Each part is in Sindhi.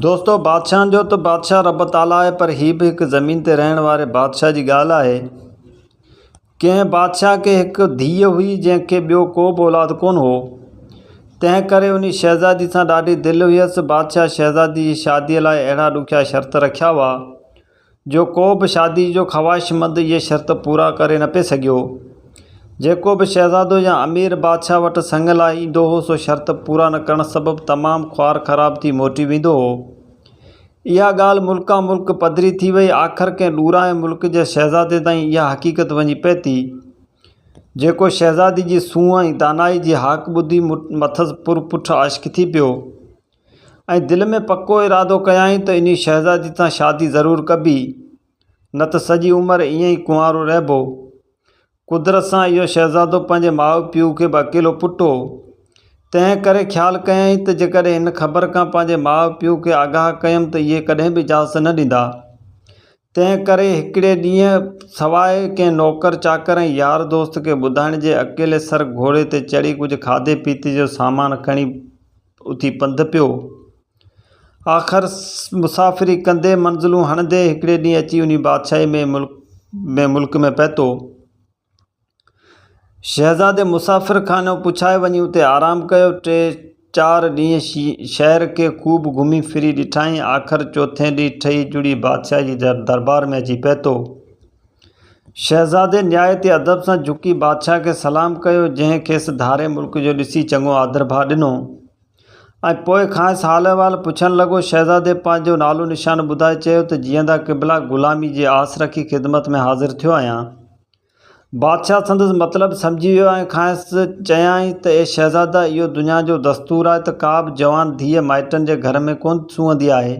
دوستو بادشاهن جو ته بادشاهه رب تعاليٰ آهي پر هي به هڪ زمين تي رهڻ واري بادشاهه جي ڳالهه آهي. ڪنهن بادشاهه کي هڪ ڌيء هئي جنهن کي ٻيو ڪو به اولاد ڪونه هو. تنهن ڪري انهي شهزادي سان ڏاڍي دل هيس. بادشاهه شهزادي جي شاديء لاء اهڙا ڏکيا شرط رکيا هئا جو ڪو به شادي جو خواهشمند اهي شرط پورا ڪري نه پئي سگهيو. جيڪو به شهزادو يا امير بادشاهه وٽ سڱ لاء ايندو هو سو شرط پورا نه ڪرڻ سبب تمام خوار خراب ٿي موٽي ويندو هو. اها ڳالهه ملڪان ملڪ پڌري ٿي وئي. آخر ڪنهن ڏورانهين ملڪ جي شهزادي تائين اها حقيقت وڃي پهتي. جيڪو شهزادي جي سونهن ۽ دانائي جي هاڪ ٻڌي مٿس پر پٺ عاشق ٿي پيو. ۽ دل ۾ پڪو ارادو ڪيائين ته انهي شهزادي سان شادي ضرور ڪبي، نه ته سڄي عمر ائين ئي ڪنوارو رهبو. قدرت سان اهو شهزادو پنهنجي ماء پيء کي به اڪيلو پٽ هو، تنهن ڪري خيال ڪيائين ته جيڪڏهن هن خبر کان پنهنجي ماء پيء کي آگاهه ڪيم ته اهي ڪڏهن به اجازت نه ڏيندا. تنهن ڪري هڪڙي ڏينهن سواء ڪنهن نوڪر چاڪر ۽ يار دوست کي ٻڌائڻ جي اڪيلي سر گهوڙي تي چڙهي ڪجهه کاڌي پيتي جو سامان کڻي اٿي پنڌ پيو. آخر مسافري ڪندي منزلون هڻندي هڪڙي ڏينهن اچي انهي بادشاهي ۾ ۾ ملڪ ۾ پهتو. شهزادي مسافر خانو پڇائي وڃي اتي آرام ڪيو. ٽي چار ڏينهن شهر کي خوب گهمي ڦري ڏٺائين. آخر چوٿين ڏينهن ٺهي جڙي بادشاهه جي دربار ۾ اچي پهتو. شهزادي نهايت ئي ادب سان جهڪي بادشاهه کي سلام ڪيو، جنهن کيس ڌارئين ملڪ جو ڏسي چڱو آڌرڀاء ڏنو ۽ پوء کانئس حال احوال پڇڻ لڳو. شهزادي پنهنجو نالو نشان ٻڌائي چيو ته جيئندا قبلا، غلامي جي آس رکي خدمت ۾ حاضر ٿيو آهيان. بادشاهه سندس مطلب سمجهي ويو ۽ کانئس چيائين ته اي شهزادا، اهو دنيا جو دستور آهي ته ڪا به جوان ڌيء مائٽن جي گهر ۾ ڪونه سونهندي آهي.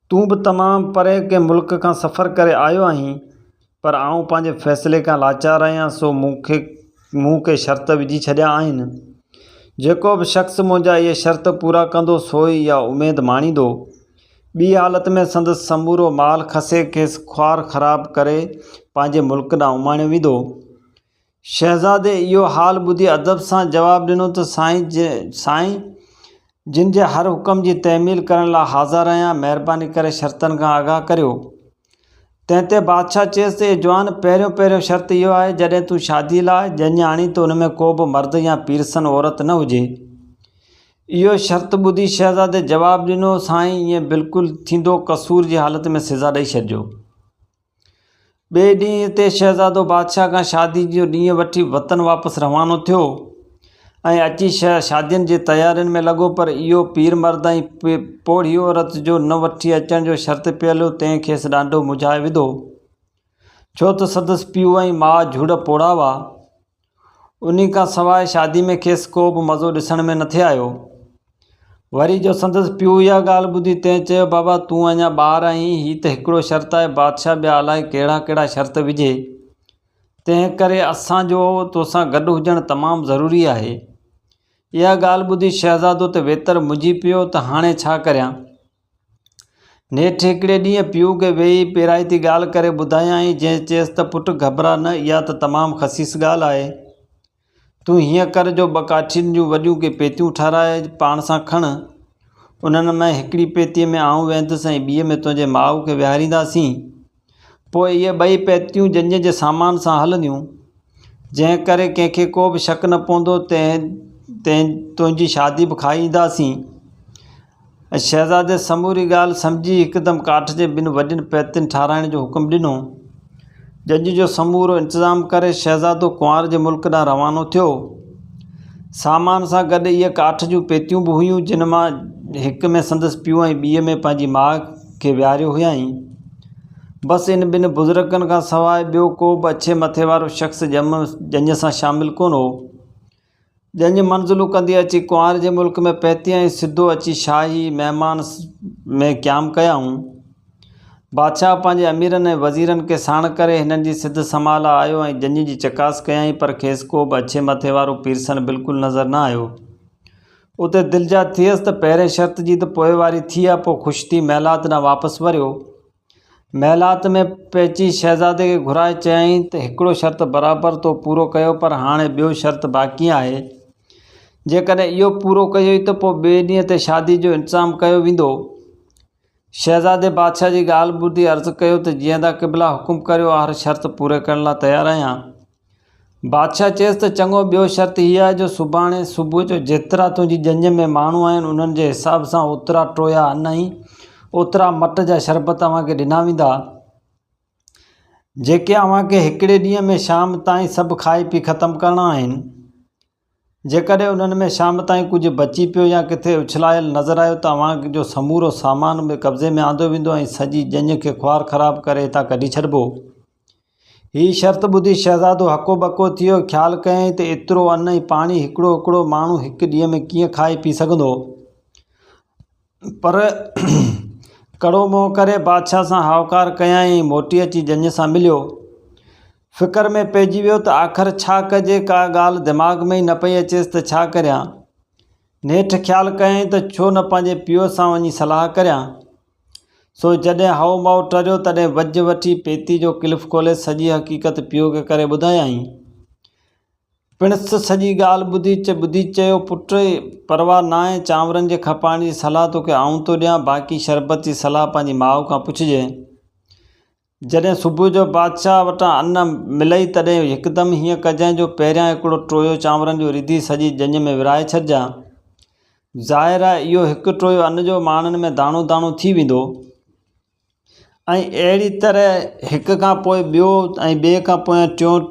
تون به تمام پري ڪنهن ملڪ کان سفر ڪري آيو آهين، پر آئون پنهنجي فيصلي کان لاچار آهيان، سو مون کي مون ڪي شرط وجهي ڇڏيا آهن. جيڪو به شخص منهنجا اهي شرط پورا ڪندو، سو ئي اها اميد ماڻيندو. ٻي حالت ۾ سندس سمورو مال کسي کيس خوار خراب ڪري پنهنجي ملڪ ڏانهن اماڻيو ويندو. شهزادي اهو حال ٻڌي ادب سان جواب ڏنو ته سائين سائين جن جي هر حڪم جي تعميل ڪرڻ لاء حاضر آهيان، مهرباني ڪري شرطن کان آگاهه ڪريو. تنهن تي بادشاهه چيس ته اي جوان! پهريون پهريون شرط اهو آهي جڏهن تون شاديء لاء ڄڃ آڻين ته ان ۾ ڪو به مرد يا پيرسن عورت نه هجي. اهو شرط ٻڌي شهزادي جواب ڏنو، سائين ائين بلڪل ٿيندو، قصور جي حالت ۾ سزا ڏئي ڇڏجو. ٻئي ڏينهن تي شهزادو بادشاهه کان شادي جو ڏينهن وٺي وطن واپس روانو ٿيو ۽ اچي شادين جي تيارين ۾ لڳو پر اهو پير مرد ۽ پوڙهي عورت جو نه وٺي اچڻ جو شرط پيل هو تنهن کيس ڏاڍو مجهائي وڌو ڇو ته سندس پيء ۽ ماء جهڙ پوڙها هئا. انهي کان سواء شادي ۾ کيس ڪو به مزو ڏسڻ ۾ نٿي آيو. وري جو سندس پيء اها ڳالهه ٻڌي تنهن چيو، بابا تون اڃا ٻار آهين، هي ته هڪڙو شرط آهي، بادشاهه ٻيا الائي ڪهڙا ڪهڙا شرط وجهي، تنهن ڪري اسان جو توسان گڏ هجڻ تمام ضروري آهي. اها ڳالهه ٻڌي شهزادو ته ويتر منجهي پيو ته هاڻي ڇا ڪريان؟ نيٺ هڪڙي ڏينهن پيء کي ويهي پيرائتي ڳالهه ڪري ٻڌايائين، جنهن چيس ته پٽ گهٻرا نه، اها ته تمام خسيس ڳالهه آهي. تون هيئن ڪر جو ٻه ڪاٺين جون وڏيون ڪي پيتيون ٺهرائي پاڻ سان کڻ. انهن مان هڪڙي پيتيء ۾ آئون ويهندس ۽ ٻيء ۾ تنهنجي ماء کي ويهارينداسين. پوء اهي ٻئي پيتيون ڄڃ جي سامان سان هلنديون، جنهن ڪري ڪنهن کي ڪو به شڪ نه پوندو، تنهن تنهنجي شادي به کائي اينداسين. ۽ شهزادي سموري ڳالهه سمجهي هڪدم ڪاٺ جي ٻن وڏين پيتين ٺاهرائڻ جو حڪم ڏنو. ڄڃ جو سمورو انتظام ڪري شهزادو ڪنوار جي ملڪ ڏانهن روانو ٿيو. سامان سان گڏ اهي ڪاٺ جون پيتيون به هيون، جن مان هڪ ۾ سندس پيء ۽ ٻيء ۾ پنهنجي ماء کي ويهاريو هيائين. بس ان ٻن بزرگن کان سواء ٻيو ڪو به اڇي مٿي وارو شخص ڄم ڄڃ سان شامل ڪونه هو. ڄڃ منزلون ڪندي اچي ڪنوار جي ملڪ ۾ پهتي ۽ سڌو اچي شاهي مهمان ۾ قيام ڪيائون. بادشاهه پنهنجي اميرن ۽ وزيرن کي ساڻ ڪري هنن جي سڌ سماء لاء آيو ۽ ڄڃ جي چڪاس ڪيائين پر کيس ڪو به اڇي مٿي وارو پيرسن بلڪل نظر نه آيو. اتي دلجاء ٿيس ته پهرين شرط جي ته پوئواري ٿي آ، پوء خوش ٿي محلات ڏانهن واپس وريو. محلات ۾ پهچي شهزادي کي گهرائي چيائين ته هڪڙو شرط برابر تو پورو ڪيو پر هاڻي ٻيو شرط باقي آهي. جيڪڏهن اهو پورو ڪيوئي ته پوء ٻئي ڏينهن تي شادي جو انتظام ڪيو ويندو. شهزادي بادشاهه جي ڳالهه ٻڌي عرض ڪيو ته جيئندا قبلا حڪم ڪريو آء هر شرط پوري ڪرڻ لاء تيار آهيان. بادشاهه چيس ته چڱو ٻيو شرط هيء آهي جو سڀاڻي صبح جو جيترا تنهنجي ڄڃ ۾ ماڻهو آهن انهن جي حساب سان اوترا ٽويا ان ۽ اوترا مٽ جا شربت اوهان کي ڏنا ويندا، جيڪي اوهان کي هڪڙي ڏينهن ۾ شام تائين سڀ کائي پي ختم ڪرڻا آهن. جيڪڏهن انهن ۾ شام تائين ڪجهه بچي پيو يا ڪٿي اڇلايل نظر آيو ته اوهان جو سمورو سامان به قبضي ۾ آندو ويندو ۽ سڄي ڄڃ کي خوار خراب ڪري هتان ڪڍي ڇڏبو. هي شرط ٻڌي شهزادو هڪو ٻڪو ٿي ويو. خيال ڪيائين ته ايترو ان ۽ پاڻي هڪڙو هڪڙو ماڻهو هڪ ڏينهن ۾ ڪيئن کائي پي سگهندو. پر ڪڙو منهن ڪري بادشاهه سان هائوڪار ڪيائين ۽ موٽي اچي ڄڃ سان مليو. فڪر ۾ پئجي ويو ته آخر ڇا ڪجي، ڪا ڳالهه دماغ ۾ ئي نه پئي اچيس ته ڇا ڪريان. نيٺ خيال ڪيائين ته ڇو نه پنهنجي پيء سان وڃي صلاح ڪريان. سو جڏهن هائو مائو ٽريو تڏهن وجهه وٺي پيتي جو ڪلف کولي سڄي حقيقت پيء کي ڪري ٻڌايائين. پڻس سڄي ڳالهه ٻڌي ٻڌي چيو، پٽ پرواهه ناهي، چانورن جي کپائڻ جي صلاح توکي آئون ٿو ڏيان، باقي شربت جي صلاح پنهنجي ماء کان پڇجين. جڏهن صبح جو بادشاهه وٽان ان ملئي تڏهن هڪدم هيئن ڪجانء جو پهريان هڪڙو ٽويو چانورن جو رڌي سڄي ڄڃ ۾ ورهائي ڇڏجان. ظاهر آهي اهو هڪ ٽويو ان جو ماڻهن ۾ داڻو داڻو ٿي ويندو. ۽ اهڙي طرح هڪ کان پوء ٻيو ۽ ٻئي کان پويان ٽيون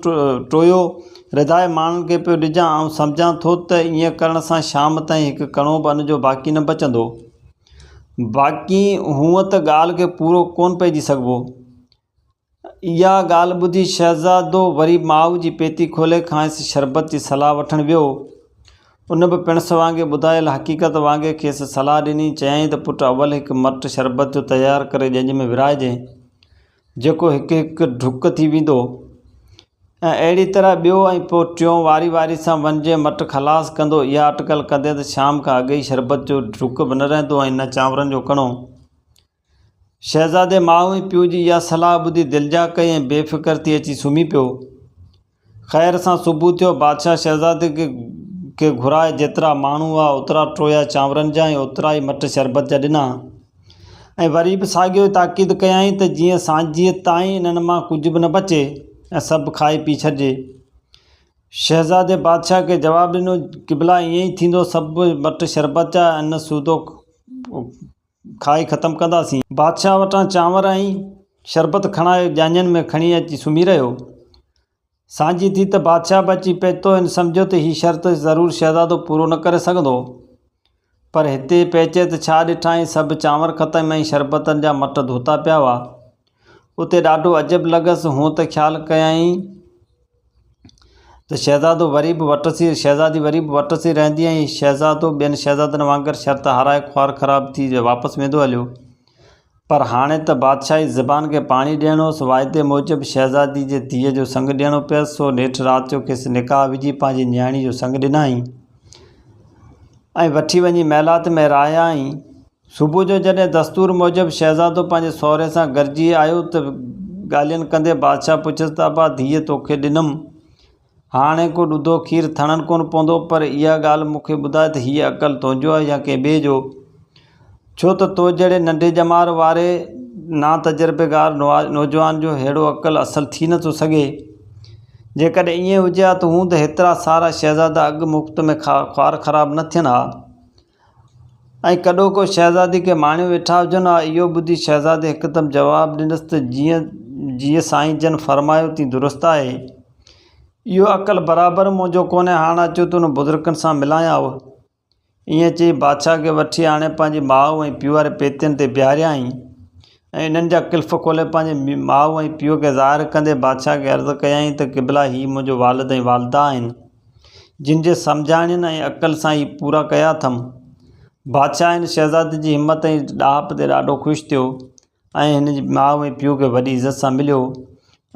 ٽويو رڌائي ماڻهن کي پيو ڏجان. آئون سمجهان ٿو ته ائين ڪرڻ سان شام تائين هڪ ڪڻو به ان جو باقي نه بچندو. باقي هونء ته ڳالهه کي پورو ڪونه پئجي سگهبو. اها ڳالهه ٻڌي شهزادو وري ماء جي پيتي کولي کانئس شربت جي صلاح وٺڻ ويو. ان به پڻس وانگي ٻڌايل حقيقت وانگي کيس صلاح ڏني. چيائين ته پٽ اول هڪ مٽ شربت جو تيار ڪري ڄڃ ۾ ورهائجين، جيڪو هڪ هڪ ڍڪ ٿي ويندو ۽ اهڙي طرح ٻيو ۽ پوء ٽيون واري واري سان وڃجي مٽ خلاص ڪندو. اها اٽڪل ڪندين ته شام کان اڳي ئي شربت جو ڍڪ به نه رهندو ۽ نه چانورن جو ڪڻو. شهزادي ماء ۽ پيء جي اها صلاح ٻڌي دلجاء ڪئي ۽ بي فڪر ٿي اچي سمهي پيو. خير سان صبح ٿيو. بادشاهه شهزادي کي گهرائي جيترا ماڻهو هئا، اوترا ٽويا چانورن جا ۽ اوترا ئي مٽ شربت جا ڏنا ۽ وري به ساڳيو ئي تاڪيد ڪيائين ته جيئن سانجهيء تائين انهن مان ڪجهه به نه بچي ۽ سڀ کائي پي ڇڏجي. شهزادي بادشاهه کي جواب ڏنو، قبلا ائين ئي ٿيندو، سڀ مٽ شربت جا ۽ ان سودو کائي ختم ڪنداسين. بادشاهه وٽان چانور ۽ شربت کڻائي ڄاڃين ۾ کڻي اچي سمهي رهيو. سانجهي ٿي ته بادشاهه به اچي پهتو. هن سمجهيو ته هي شرط ضرور شهزادو پورو نه ڪري سگهندو. پر هتي پهچي ته ڇا ڏٺائين، سڀ چانور ختم ۽ شربتن جا مٽ ڌوتا پيا هئا. اتي ڏاڍو عجب لڳس. هونء ته خيال ڪيائين ته شهزادو وري به وٽس ئي شهزادي وري به وٽس ئي رهندي ۽ شهزادو ٻين شهزادن وانگر شرط هارائي خوار خراب ٿي واپس ويندو هليو. پر هاڻي ته بادشاهي زبان کي پاڻي ڏيڻو هوس. واعدي موجب شهزادي جي ڌيء جو سڱ ڏيڻو پيس، سو نيٺ رات جو کيس نڪاح وجهي پنهنجي نياڻي جو سڱ ڏنائين ۽ وٺي وڃي محلات ۾ رهايائين. صبح جو جڏهن دستور موجب شهزادو پنهنجي سهري سان گڏجي آيو ته ڳالهين ڪندي بادشاهه پڇيس ته ابا ڌيء توکي ڏنم، هاڻي ڪو ڏڌو کير ٿڻن ڪونه پوندو، پر اها ڳالهه مون کي ٻڌاء ته هيء عقل تنهنجو آهي يا ڪنهن ٻئي جو؟ ڇو ته تو جهڙي ننڍي ڄمار واري ناتجربيڪار نوجوان جو ههڙو عقل اصل ٿي نٿو سگهي. جيڪڏهن ائين هجي ها ته هوند هيترا سارا شهزادا اڳ مفت ۾ خوار خراب نه ٿين ها. ۽ ڪڏهوڪو شهزادي کي ماڻيو ويٺا هجن ها. اهو ٻڌي شهزادي هڪدم جواب ڏنس ته جيئن جيئن سائين جن فرمايو تيئن درست آهي. اهو عقل برابر منهنجو ڪونهي، هاڻ اچو ته انهن بزرگن سان ملايانو. ائين چئي بادشاهه کي وٺي آڻي پنهنجي ماء ۽ پيء واري پيتين تي بيهاريائين ۽ انهن جا ڪلف کولي پنهنجي ماء ۽ پيء کي ظاهر ڪندي بادشاهه کي عرض ڪيائين ته قبلا هي منهنجو والد ۽ والده آهن. جن جي سمجهاڻين ۽ عقل سان هي پورا ڪيا اٿم. بادشاهه هن شهزادي جي همت ۽ ڏاهپ تي ڏاڍو خوش ٿيو ۽ هن جي ماء ۽ پيء کي وڏي عزت سان مليو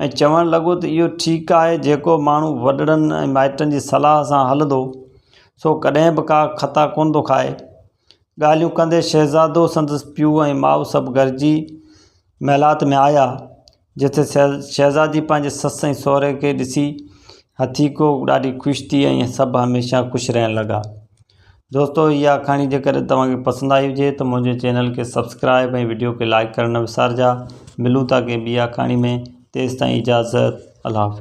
۽ چوڻ لڳو ته اهو ٺيڪ آهي جيڪو ماڻهو وڏڙن ۽ مائٽن جي صلاح سان هلندو سو ڪڏهن به ڪا خطا ڪونه ٿو کائي. ڳالهيون ڪندي شهزادو، سندس پيء ۽ ماء سڀ گڏجي محلات ۾ آيا، جتي شهزادي پنهنجي سس ۽ سهري کي ڏسي هٿيڪو ڏاڍي خوش ٿي ۽ سڀ هميشه خوش رهڻ لڳا. دوستو اها آکاڻي جيڪڏهن توهان کي پسند آئي هجي ته منهنجي چينل کي سبسڪرائب ۽ وڊيو کي لائڪ ڪرڻ نه وسارجا. ملون ٿا ڪنهن ٻي آکاڻي ۾ تيستائين اجازت الله حافظ.